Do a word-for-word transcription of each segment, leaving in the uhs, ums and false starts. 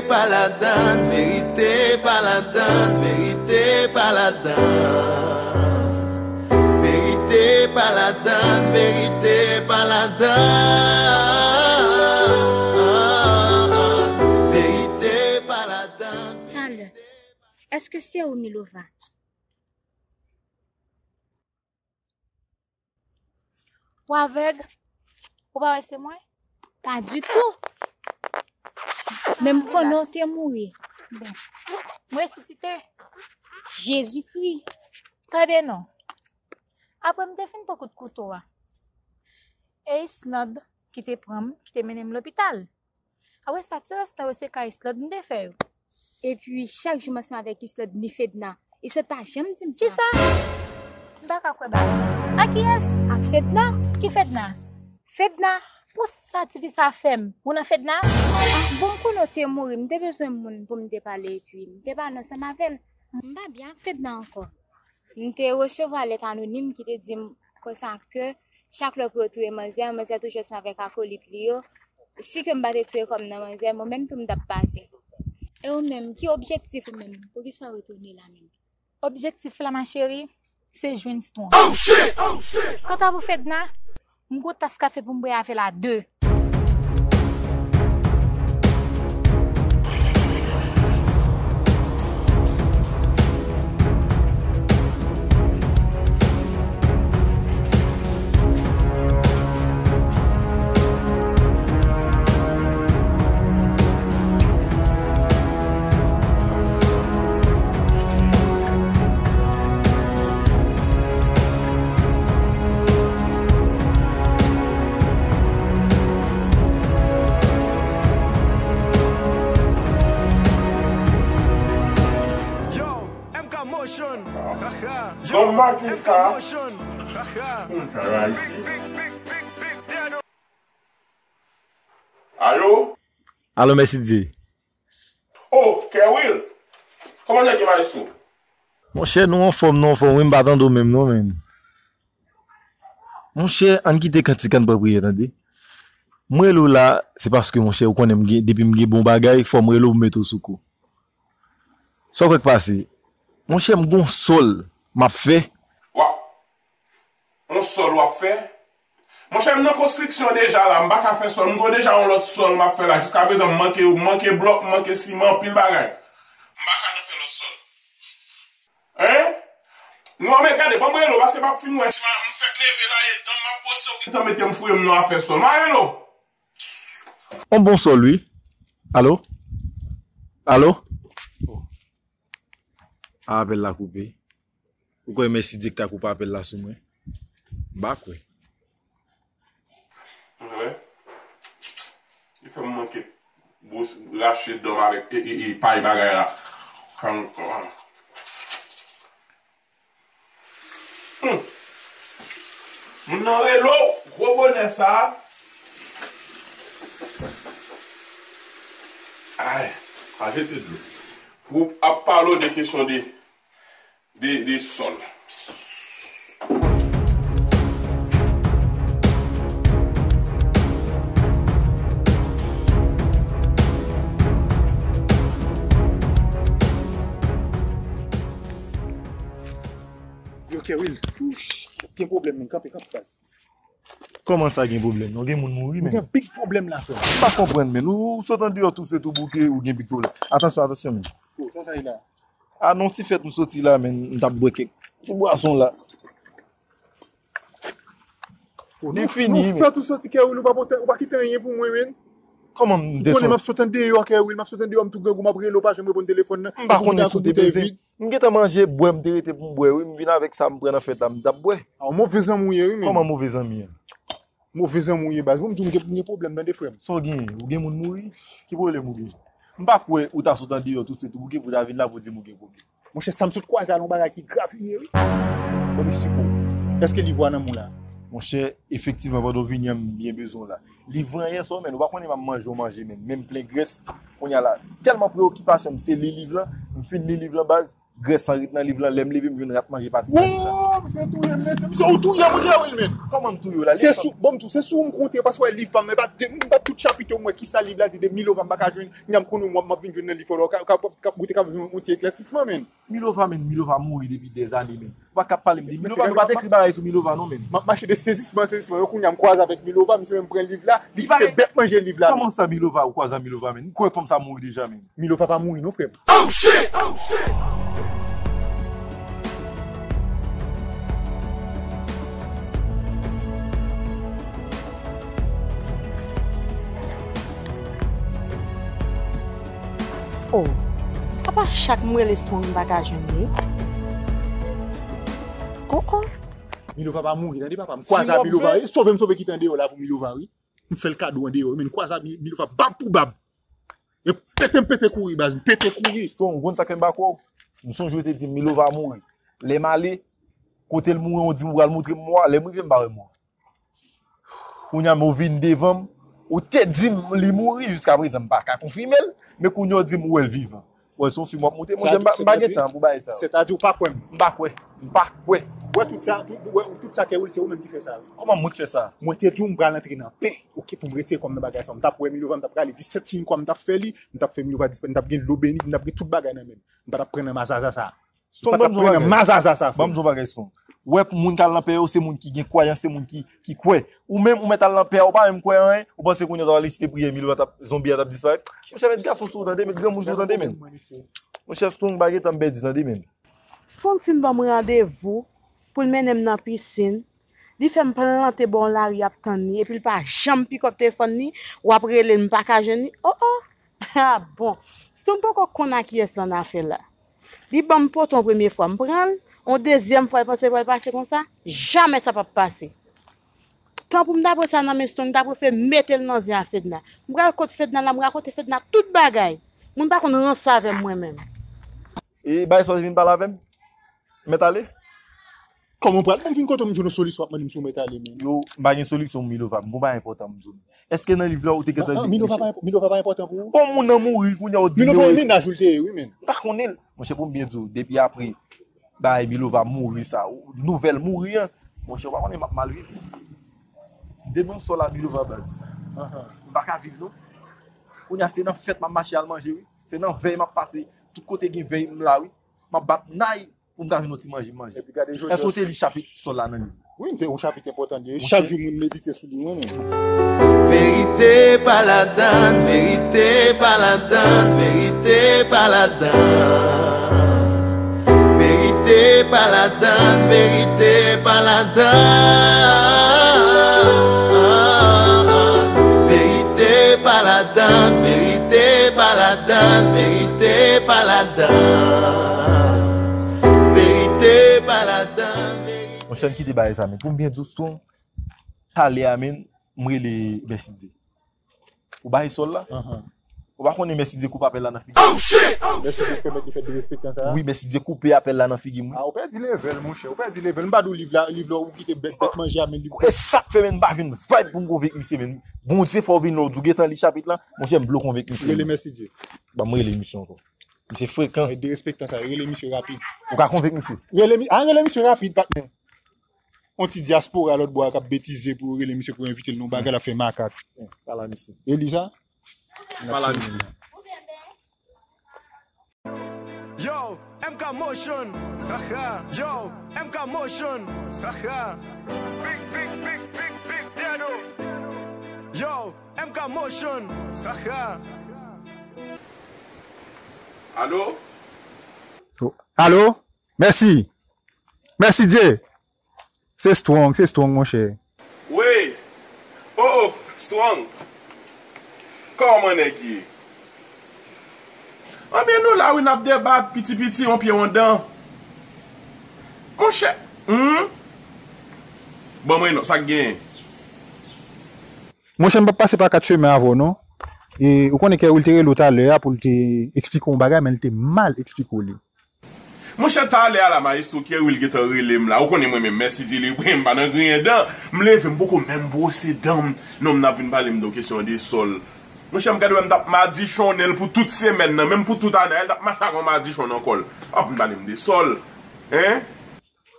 Pa ladann, verite pa ladann, verite pa ladann. Verite pa ladann, verite pa ladann. Verite pa ladann. Talè, èske se ou, Milova? Ou avèg? Ou pa wè se mwen? Pa ditou. Men m konnen w te mouri. Bon. M resisite. Jezikri. Tande non. Apre m te fin pran kout kouto a, e Islande ki te pran m, ki te mennen m lopital. Apre sa, ti rès nan yo se ka Islande m te fè yo. Epi, chak jou m ansanm avèk Islande ni Fedna. Islande pa janm di m sa. Kisa? M pa ka kwè bagay sa. Ak kiyès? Ak Fedna. Ki Fedna? Fedna. Pou sa tifi sa fè m? Ou nan Fedna? Ah, bon, m konnen w te mouri. M te bezwen moun pou m te pale epi m te pale ansanm avè l. M pa byen ak Fedna ankò. M te resevwa lèt anonim ki te di m konsa ke chak lè pou yo touye manzè, manzè toujou ansanm avèk akolit li yo. Si ke m pa te tire kò m nan manzè, mwen menm tou m t ap pase. E ou menm, ki objektif ou menm? Poukisa w retounen la menm? Objektif la, ma chérie, se jwenn Strong. Kanta pou Fedna, m gon tas kafe pou m bwè avè l a de. Yo, M K Motion. Yo, M K Motion. Alo? Alo, mèsidye. Oh, Kerwil! Kòman nèg yo, maestro? Monchè, nou anfòm, nou anfòm. Wi, m pa tande w menm non, menn. Monchè, ann kite kantik, ann pran priyè, tande. Mwen rele w la, se paske, monchè, ou konnen m gen, depi m gen bon bagay, fò m rele w pou m mete w sou kou. Sa w kwè k pase? Monchè, m gon sòl m ap fè. W ap On sòl w ap fè? Monchè, m nan konstriksyon deja la, m pa ka fè sòl. M gon deja yon lòt sòl m ap fè la. Jiskaprezan, m manke, m manke blòk, m manke siman, anpil bagay. M pa ka nan fè lòt sòl. Hein? Non, men gade, ban m rele w, paske m ap fin wè si m fèk leve la, e dan m ap bwose, ou gentan mete m fouye m nan afè sòl. M a rele w. On bon sòl, wi. Alo? Alo? A, apèl la koupe. Ou kwè mèsidye k ta koupe apèl la sou mwen? M pa kwè. Wè. Li fè m manke bwose, rache dan m avèk, e, e, e, pay bagay la. Kan, kan. Hmm. Moun nan rele w, gwo bonè sa a. Ay, pa jete dlo. Pou ap pale w de kesyon de, de, de sòl. Yo, Kerwil, gen pwoblèm, men kanpe, kanpe, baz. Kòman sa gen pwoblèm? Non, gen moun mouri, men. Gen big pwoblèm la, frè. M pa konprann, men. Ou, ou sot andeyò tou swit ou bouke, ou gen big pwoblèm. Atansyon, atansyon, men. Oh, sa, sa ye la? A, non, ti fèt m soti la, men. M t ap bwè kèk ti bwason la. Oh, li fini, men. Fèt ou soti, Kerwil, ou pa pote, ou pa kite anyen pou mwen, men. Kòman m te soti? Ou konnen m ap sot andeyò, Kerwil, m ap sot andeyò, m tou grangou, m ap rele w, pa janm reponn telefòn nan. M pa konnen si w te bezwen. M gentan manje, bwè, m te rete pou m bwè, wi. M vin avèk sa m pran nan fèt la, m t ap bwè. A, yon move zanmi w ye, wi, men. Kòman move zanmi an? Move zanmi w ye, baz. Bon, m di w, m gen, m gen pwoblèm, tande, frè m. Sa w genyen? Ou gen moun mouri? Ki pwoblèm ou genyen? M pa kwè ou ta sot andeyò tou swit ou bouke pou w ta vin la pou w di m ou gen pwoblèm. Monchè, sa m sot kwaze a, yon bagay ki grav li ye, wi. Ban m eksplike w. Èske livwa nan men w la? Monchè, efektivman, pandan w vini an, m byen bezwen w la. Livwa an yè swa, men ou pa konnen m ap manje yon manje, men, men m plen grès. Kounye a la, tèlman preyokipasyon m, se li liv lan. M fin li liv lan, baz. Grès lan ret nan liv lan, lè m leve m jwenn rat manje pati nan liv lan. Woo, misye touye m, mesye. Misye, ou touye m, ou touye m, men. Kòman m touye w la? Se sou, bon, m tou, se sou m konte, paske w wè liv pa m, men pa, m pa tout chapit yo, m wè kisa liv la di de Milova, m pa ka jwenn, kounya m konnen w, m ap vin jwenn nan liv la, w ka, w ka, w ka, w ka goute ka yon ti eklèsisman, men. Milova, men, Milova mouri depi dèzane, men. Ou pa ka pale m de Milova, nou pa t ekri bagay sou Milova, non, men. M ap mache de sezisman an sezisman, yo kounya m kwaze avèk Milova, misye menm pran liv la, li kite bèt manje liv la, men. Kòman sa Milova, ou kwaze ak Milova, men? M kwè fanm sa mouri deja, men. Milova pa mouri non, frè m. Oh shit! Oh shit! Oh, apa chak m rele Strong m pa ka jwenn li? Oh, oh. Milova pa mouri, tande papa m. Kwaze a Milova, wi. Sove m sove kite andeyò la pou Milova, wi. M fè l kado andeyò, men kwaze a Mi-, Milova, bab pou bab. E pete m pete kouri, baz, m pete kouri. Strong, ou konn sa k fè m pa kwè w? M sonje w te di m Milova mouri. Lè m ale, kote l mouri, ou di m ou pral montre m mò a, lè m rive m pa wè mò a. Kounya m ou vin devan m, ou te di m li mouri, jiskaprezan m pa ka konfime l, men kounya w di m ou wè l vivan. Wè, se yon fim w ap monte, monchè, m pa, m pa gen tan pou bagay sa yo. Sètadi ou pa kwè m? M pa kwè, m pa kwè. Wè tout sa, tout, wè, tout sa kè ou l, se ou menm ki fè sa, wi. Kòman mwen k fè sa? Mwen te di w m pral antre nan pen, oke, pou m retire kò m nan bagay sa yo. M t ap wè Milova, m t ap rale disèt siy kwa m t ap fè li, m t ap fè Milova dispa-, m t ap gen dlo beni, m t ap gen tout bagay nan men m. M pa t ap pran nan mazaza sa. Strong, ban m di w yon bagay. Mazaza sa, frè. Ban m di w yon bagay, Strong. Ou wè, pou moun k al nan pè yo, se moun ki gen kwayans, se moun ki, ki kwè. Ou menm, ou mèt al nan pè a, ou pa menm kwè anyen. Ou panse kounye a w ta pral resite priyè, Milova t ap, zonbi a t ap disparèt. Monchè, met gason sou ou, tande, met granmoun sou ou, tande, men. Monchè, Strong, pa gen tan m pèdi, tande, men. Strong fin ban m randevou pou l mennen m nan pisin. Li fè m plante bò yon lari ap tann li, epi l pa janm pikòp telefòn li, w ap rele l, m pa ka jwenn li. Oh, oh! Ah, bon. Strong poko konn a kiyès l annafè la. Li ban m poton premye fwa, m pran l, yon dezyèm fwa, l panse l pral pase konsa? Jamè sa p ap pase. Tan pou m ta pran sa nan men Strong, m ta prefere mete l nan zen a Fedna. M pral kot Fedna la, m rakonte Fedna tout bagay. Moun pa konn ranse avè m mwen menm. E bagay sa w te vin pale avè m? Mèt ale? Kòman w pral? Mwen vin kote w, m jwenn yon solisyon, w ap mande m si w mèt ale, men. Yo, m pa gen solisyon, Milova, m gon bagay enpòtan m di w. Èske nan liv la ou te gentan li? Milova pa enpò-, Milova pa enpòtan pou ou? Bon, moun nan mouri, kounye a ou di Milova yon mennaj ou l te ye, wi, men. M pa konnen l. Monchè, pou m byen di w, depi apre bagay Milova mouri sa, ou, nouvèl mouri an, monchè, ou pa konnen m ap mal viv. M te nan yon sòl a Milova, baz. M pa ka viv, non. Kounye a, se nan fèt m ap mache al manje, wi. Se nan vèy m ap pase. Tout kote gen vèy, m la, wi. M ap bat nay pou m ka jwenn yon ti manje m manje. Epi gade jodi a. Èske w te li chapit sòl la nan liv? Wi, m te yon chapit enpòtan li. Chak jou mwen medite sou li, mwen menm. Verite pa ladann, verite pa ladann, verite pa ladann. Verite pa ladann, verite pa ladann. Verite pa ladann, verite pa ladann, verite pa ladann. Verite pa ladann, verite. Monchè, n kite bagay sa, men pou m byen di w, Strong, talè a, men, m rele Mèsidye. Ou bay sòl la? Ou pa konnen Mèsidye koupe apèl la nan figi m? Mèsidye pèmèt li fè derespektan sa a? Wi, Mèsidye koupe apèl la nan figi m, wi. A, ou pèdi level, monchè. Ou pèdi level. M pa di w liv la, liv la, ou kite bèt, bèt manje a, men liv. E sa k fè, men, m pa jwenn vibe pou m konvenk misye, men. Bondye fè w vin la, w di w gentan li chapit la. Monchè, m vle w konvenk misye. Rele Mèsidye. Ban m rele misye ankò. Misye frekan. E derespektan sa, rele misye rapid. Ou ka konvenk misye? Rele mi-, a, rele misye rapid, patnè. On ti dyaspora lòt bò a k ap betize pou yo rele misye pou yo envite l nan yon bagay, l ap fè makak. Pale a misye. E li sa? Pale a misye. Yo, M K Motion. Yo, M K Motion. Big, big, big, big, big Dedo. Yo, M K Motion. Alo? Alo? Mèsi. Mèsidye. Se Strong, se Strong, monchè. Wi. Oh, oh, Strong. Kòman nèg ye? Anben nou la wi, n ap debat piti piti, yon pye yon dan. Monchè, hmm? Ban mwen non, sa k genyen? Monchè, m p ap pase pa kat chemen avè w non. E ou konnen Kerwil te rele w talè a pou l te eksplike w yon bagay, men l te mal eksplike w li. Monchè, talè a la, Maestro Kerwil gentan rele m la. Ou konnen mwen menm, Mèsidye li, m pa nan griyen dan. M leve, m poko menm bwose dan m. Non, m nan vin pale m de yon kesyon de sòl. Monchè, m gade wè m t ap madichonnen l pou tout semèn nan, menm pou tout ane a, l t ap mache ak yon madichon nan kò l. W ap vin pale m de Sòl. Hein?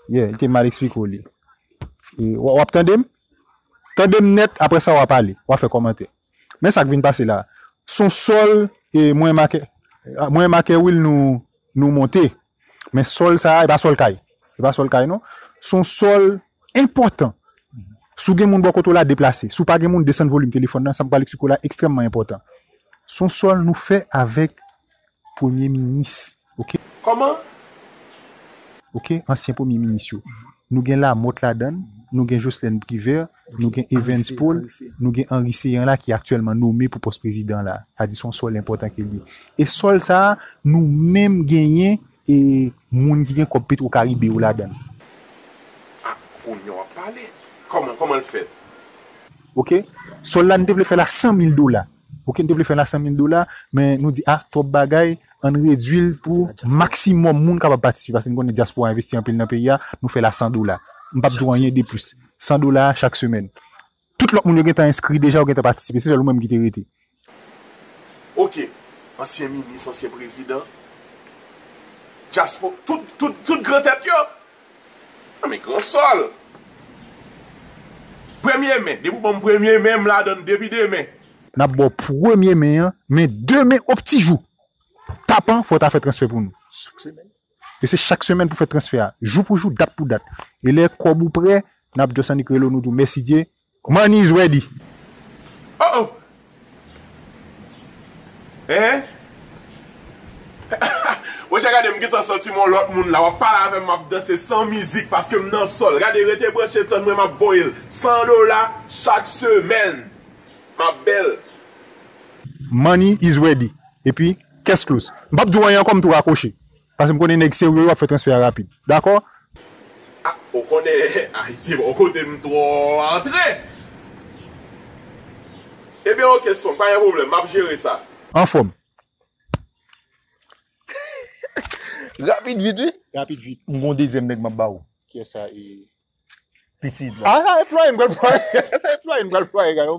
Yeah, li te mal eksplike w li. E, w, w ap tande m? Tande m nèt, apre sa w a pale, w a fè kòmantè. Men sa k vin pase la. Se yon Sòl, e, mwen make, mwen make Will nou, nou monte. Men Sòl sa a, e pa Sòl kay. E pa Sòl kay non. Se yon Sòl enpòtan. Si w gen moun bò kote w la, deplase. Si w pa gen moun, desann volim telefòn nan. Sa m pral eksplike w la ekstrèmman enpòtan. Se yon Sòl nou fè avèk premye minis. Oke? Kòman? Oke? Ansyen premye minis yo. Nou gen Lamothe ladan l, nou gen Jocelerme Privert, nou gen Evens Paul, nou gen Henri Céant la ki aktyèlman nome pou pòs prezidan la. Sa di se yon Sòl enpòtan ke l ye. E Sòl sa a, nou menm genyen e moun ki gen kòb Petro Caribe yo ladan l. Ah, kounye a w ap pale. Kòman, kòman l fèt? Oke? Sòl la, nou te vle fè l a san mil dola. Oke, nou te vle fè l a san mil dola, men nou di, ah, twòp bagay, ann redwi l pou maksimòm moun kapab patisipe. Paske nou konnen dyaspora envesti anpil nan peyi a, nou fè l a san dola. M p ap di w anyen de plis. San dola chak semèn. Tout lòt moun yo gentan enskri deja, yo gentan patisipe. Se sèl ou menm ki te rete. Oke, ansyen minis, ansyen prezidan, dyaspo, tout, tout, tout gran tèt yo. Nan men Gran Sòl. Premye me, depi w ban m premye me, m ladan l depi demen. N ap ba w premye me an, men demen o pti jou. Tapan, fò w ta fè transfè pou nou. Chak semèn. E se chak semèn pou fè transfè a. Jou pou jou, dat pou dat. E lè kòb ou prè, n ap just annik rele w, nou di w mèsi Dye. Money is ready. Oh oh. Hein? Monchè, gade, m gentan santi m yon lòt moun la. W ap pale avè m, m ap danse san mizik paske m nan Sòl. Gade, rete branche, tann mwen, m ap voye l. San dola chak semèn. M ap bèl. Money is ready. Epi, case close. M p ap di w anyen ankò, m tou rakwoche. Paske m konnen nèg serye yo ap fè transfè a rapid. Dakò? Ah, ou konnen, Ayiti, bon kote m twò antre. Ebyen, oke, Strong, pa gen pwoblèm, m ap jere sa. Anfòm. Rapid vit, wi. Rapid vit. M gon dezyèm nèg m ap ba ou. Kiyès sa e? Pitit la. Ah, sa e plwaye, m pral plwaye. Sa e plwaye, m pral plwaye, gade. M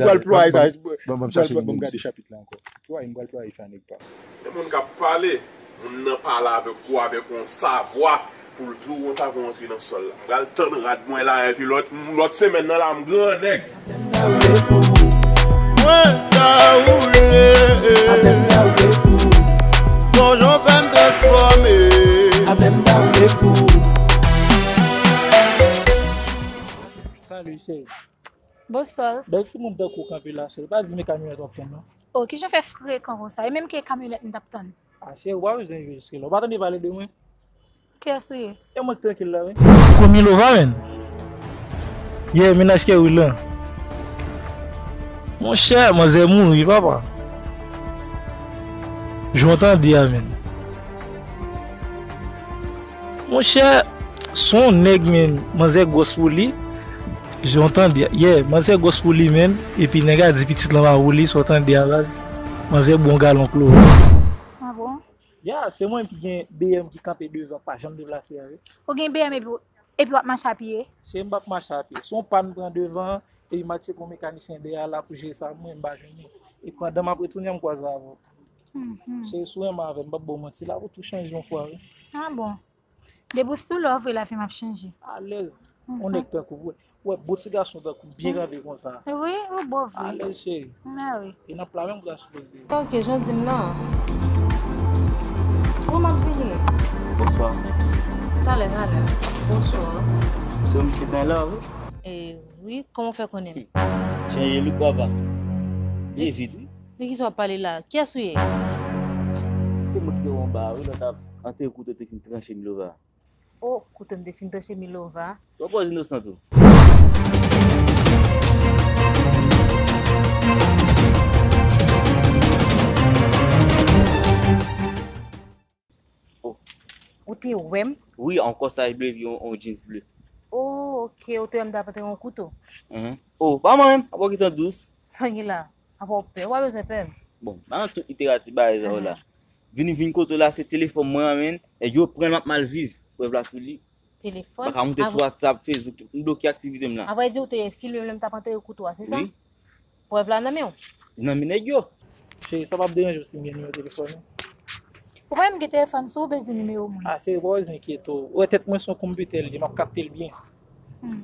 pral plwaye sa. M pral chache m gade chapit la ankò. Plwaye, m pral plwaye sa, nèg pa. Gen moun k ap pale, moun nan pale avèk ou avèk yon savwa pou l di w konsa pou w antre nan Sòl la. M pral tann rad mwen la, epi lòt, lòt semèn nan la, m grannèg. Mwen ta woule. Bon jan fè m transfòme. Salut, chérie. Bonsoir. Bèl timoun tankou w kanpe la, chérie. Pa di men kamyonèt w ap tann, non. Oh, kijan w fè frekan konsa? E menm ke kamyonèt m t ap tann. Ah, chérie, ou pa bezwen jwe jiske la. Ou pa tande pale de mwen? Kiyès ou ye? E mwen k trankil la, wi. Kou Milova, menn. Yeah, mennaj Kerry lan. Monchè, manzè mouri, papa. Jan w tande a, menn. Monchè, se yon nèg, menn, manzè gwòs pou li. Jan w tande a, yeah, manzè gwòs pou li, menn. Epi nèg la di pitit lan pa pou li, sa w tande a, baz. Manzè bon galon klowòks. Ah bon? Ya, se mwen ki gen B M ki kanpe devan, pa janm deplase a, wi. Ou gen B M epi, epi w ap mache a pye? Se m p ap mache a pye. Se yon pàn pran devan, epi m al tcheke yon mekanisyen dèyè a la pou jere sa, mwen m pa jwenn li. E pandan m ap retounen, m kwaze avè w. Mhm. Se si w renmen avè m, m p ap ba w manti, la pou tou chanje yon fwa, wi. Ah bon? Depi w sou love, lavi m ap chanje. Alèz. Mhm. On nèg tankou w. Wè, bo ti gason tankou m byen kanpe konsa. Wi, ou bo vre. Alèz, cheri. Mè wi. E nan pla menm ou ta sipoze. Ok, jan w di m nan. Wi, m ap vini. Bonswa. Talè, talè. Bonswa. Se yon pitit nan la, wi. E, wi, kòman w fè konnen m? Chanje look, papa. Byen vit, wi. De kisa w ap pale la? Kiyès ou ye? Se mwen ki te wè w anba a, wi, lè w t ap antre kouto te fin tranche Milova. Oh, kouto m te fin tranche Milova. Twò pòz inosan tou. Oh. Ou te wè m? Wi, an kòsaj ble epi yon, yon jeans ble. Oh, ok. Ou te wè m t ap antre yon kouto? Mhm. Oh, pa mwen menm, apa w gentan dous? Sa gen la? Apa w pè? Ou pa bezwen pè m. Bon, pa nan tout literati bagay sa yo la. Vini vin kote w la, se telefòn mwen an, menn. Nèg yo pran l, m ap mal viv. Prèv la sou li. Telefòn? M pa ka moute sou WhatsApp, Facebook, m bloke aktivite m la. Avrèdi, ou te filme m lè m t ap antere kouto a, se sa? Wi. Prèv la nan men w. Nan men nèg yo. Cheri, sa p ap deranje w si m gen nimewo telefòn ou? Ou pa menm gen telefòn sou ou bezwen nimewo mwen? Ah, cheri, pa bezwen enkyete w. Ou wè tèt mwen se yon konpitè l ye, m ap kapte l byen. Hmm.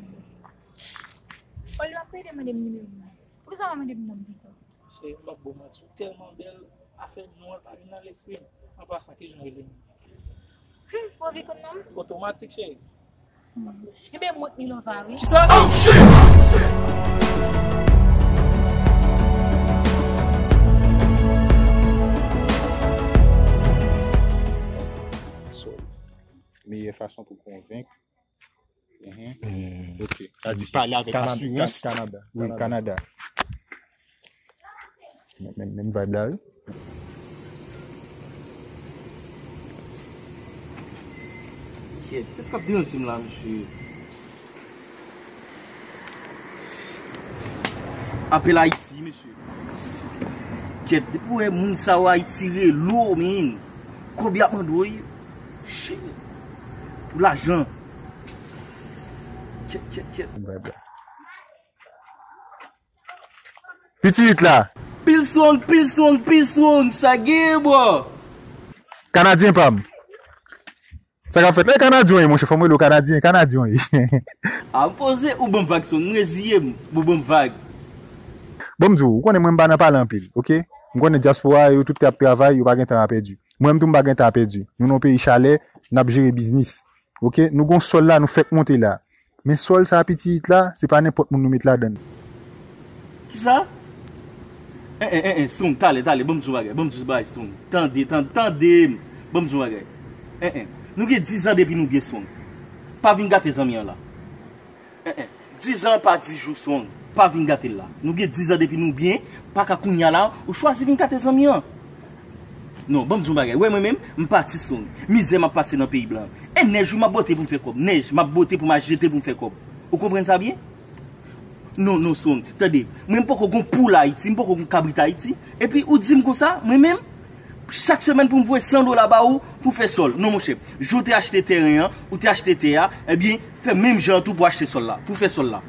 Olye w ap rele mande m nimewo mwen, poukisa w pa mande m non m pito? Cheri, m p ap ba w manti, ou tèlman bèl, afè non an pa vin nan lespri m. An pasan, kijan w rele m? Hmm, ou anvi konn non m? Otomatik, cheri. Hmm. Ebyen, m ret Milova, wi. Kisa? Sol. Meyè fason pou konvenk. Mhm. Ok. Sa di pale avèk asirans. Kanada. Wi, Kanada. Menm, menm, menm vibe la, wi. Kèt, kisa k ap deranje m la, mesye? Apèl Ayiti, mesye. Kèt, depi w wè moun sa yo Ayiti rele w, men. Kòb y ap mande w, wi. Shit. Pou lajan. Kèt, kèt, kèt. Vibe la. Pitit la. Pil strong, pil strong, pil strong, sa gen, bro. Kanadyen pa m. Sa k ap fèt la, e Kanadyen w ye, monchè, fò m rele w Kanadyen, Kanadyen w ye. A, m poze, ou ban m vag, strong, m reziye m, ou ban m vag. Bon, m di w, ou konnen mwen m pa nan pale anpil, ok? M konnen dyaspora yo tout te ap travay, yo pa gen tan a pèdi. Mwen menm tou m pa gen tan a pèdi. Nou nan yon peyi chalè, n ap jere biznis. Ok, nou gon sòl la, nou fèk monte la. Men sòl sa pitit la, se pa nenpòt moun nou met ladan l. Kisa? En, en, en, en, strong, talè, talè, ban m di w bagay, ban m di w bagay, strong. Tande, tande, tande m, ban m di w bagay. En, en, nou gen dizan depi nou byen, strong. Pa vin gate zanmi an la. En, en, dizan pa dis jou, strong. Pa vin gate l la. Nou gen dizan depi nou byen, pa ka kounye a la, ou chwazi vin gate zanmi an. Non, ban m di w bagay. Wè mwen menm, m pati strong. Mizè m ap pase nan peyi blan. E nèj wi m ap bwote pou m fè kòb. Nèj, m ap bwote pou m al jete pou m fè kòb. Ou konprann sa byen? Non, non, strong. Tande, mwen m poko gon poul Ayiti, m poko gon kabrit Ayiti. Epi ou di m konsa, mwen menm, chak semèn pou m voye san dola ba ou pou fè sòl. Non, monchè. Jou ou te achte tèren an, ou te achte tè a, ebyen, fè menm jan an tou pou achte sòl la, pou fè sòl la.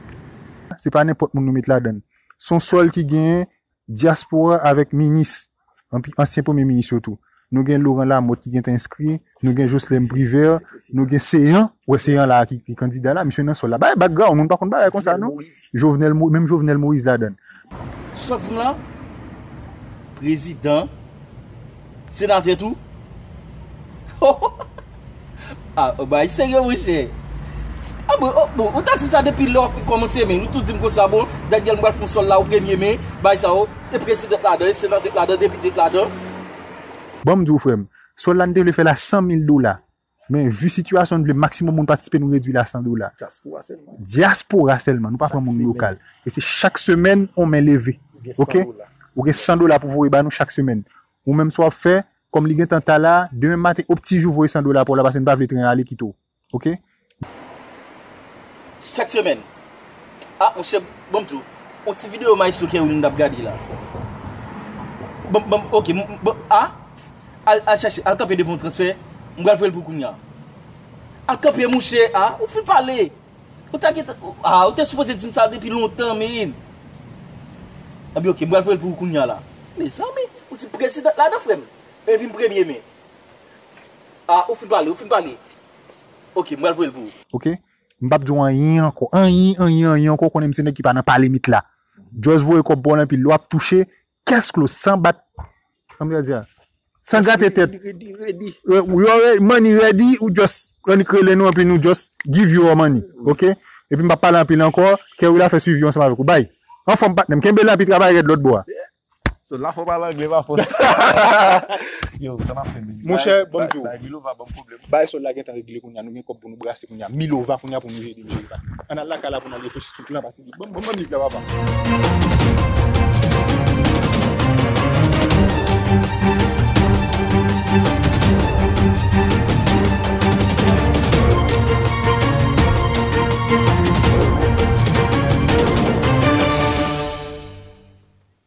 Se pa nenpòt moun nou met ladan l. Se yon sòl ki genyen dyaspora avèk minis, anpi ansyen premye minis yo tou. Nou gen Laurent Lamothe ki gentan enskri, nou gen Jocelerme Privert, nou gen Céant, wè Céant la ki, ki kandida la, misye nan sòl la. Bay background, moun pa konn bagay konsa non. Jovenel Mo-, menm Jovenel Moïse ladan l. Sa w di m la? Prezidan, senatè tou? Ah, oh, bagay serye, monchè. Ah, bon, oh, bon, ou ta di m sa depi lè w fin kòmanse, men ou tou di m konsa, bon, Daniel, m pral fè yon sòl la, ou premye, men, bagay sa, oh, e prezidan ladan, e senatè ladan, depite ladan. Bon, m di w, frè m, sòl la, n te vle fè l a san mil dola. Men, vi sitiyasyon, n vle maksimòm moun patisipe, nou redwi l a san dola. Dyaspora sèlman. Dyaspora sèlman, nou pa pran moun lokal. E se chak semèn, on men leve. Ok? Ou gen san dola pou voye ba nou chak semèn. Ou menm sa w ap fè, kòm li gentan ta la, demen maten, o pti jou voye san dola pa w la, paske n pa vle tren ale kite w. Ok? Chak semèn. Ah, monchè, bon, m di w, yon ti videyo Maestro Kerwin m t ap gade la. Bon, bon, ok, m, bon, ah, al, al chache, al kanpe devan yon transfè, m pral voye l pou kounya. Al kanpe, monchè, ah, ou fin pale. Ou ta gentan, ah, ou te sipoze di m sa depi lontan, men. Ebyen, ok, m pral voye l pou ou kounya la. Mezanmi, ou di prezidan ladan, frè m. Epi m premye, men. Ah, ou fin pale, ou fin pale. Ok, m pral voye l pou ou. Ok? M p ap di w anyen ankò. Anyen, anyen, anyen ankò. Ou konnen m se nèg ki pa nan pale mit la. Just voye kòb ba w anpil. Lè w ap touche, cash close, san bat. Kòman yo di a? San gate tèt. Redi, redi. Yo re-, money ready, ou just annik rele nou, epi nou just give you your money. Ok? Epi m p ap pale anpil ankò. Kerwin la fè swivi ansanm avèk ou. Bay. Anfòm, patnè m. Kenbe la, epi travay rèd lòt bò a. So, la fò pale anglè pa fòs. Yo, sa n ap fè, men. Monchè, bon, m di w. Bay, bay, Milova ban m pwoblèm. Bay sòl la gentan regle kounye a. Nou gen kòb pou nou brase kounye a. Milova kounye a pou nou jere, jere. Ann al lakay la pou n al reflechi sou plan, paske bon, bon, bon, liv la, papa.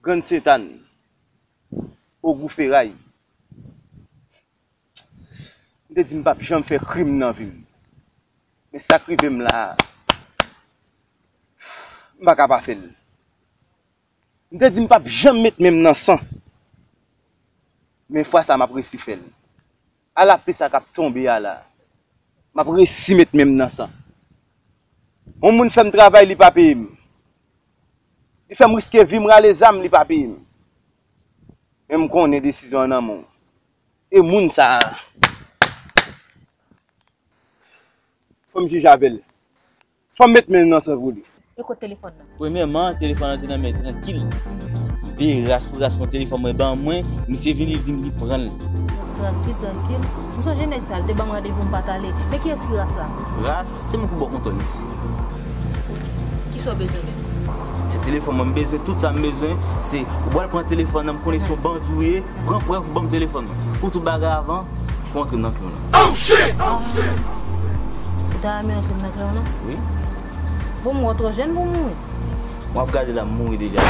Grann Sentàn, Ogou Feray. M te di m p ap janm fè krim nan vi m. Men sa k rive m la a, m pa ka pa fè l. M te di m p ap janm met men m nan san. Men fwa sa m ap resi fè l. A lapli sa k ap tonbe a la. M ap resi met men m nan san. Yon moun fè m travay, li pa peye m. Li fè m riske vi m, rale zam, li pa peye m. Men m konnen desizyon an nan men w. E moun sa a, fò m jije avè l. Fò m met men nan san pou li. E kot telefòn nan? Premyèman, telefòn nan te nan men Trankil. M peye ras pou ras pran telefòn mwen ban mwen, misye vini, li di m li pran l. Trankil, Trankil. M sonje nèg sa, li te ban m randevou, m pa t ale. Men kiyès ki ras la? Ras, se moun ki bò konton isit. Kisa w bezwen menm? Se telefòn mwen m bezwen, tout sa m bezwen, se ou pral pran telefòn nan, m konnen se yon bandi w ye, pran prèv ou ban m telefòn nan. Pou tout bagay avan, fò antre m nan klan nan. Ou ta renmen antre m nan klan nan? Wi. Bon, m wè w twò jèn pou w mouri. W ap gade la, m mouri deja.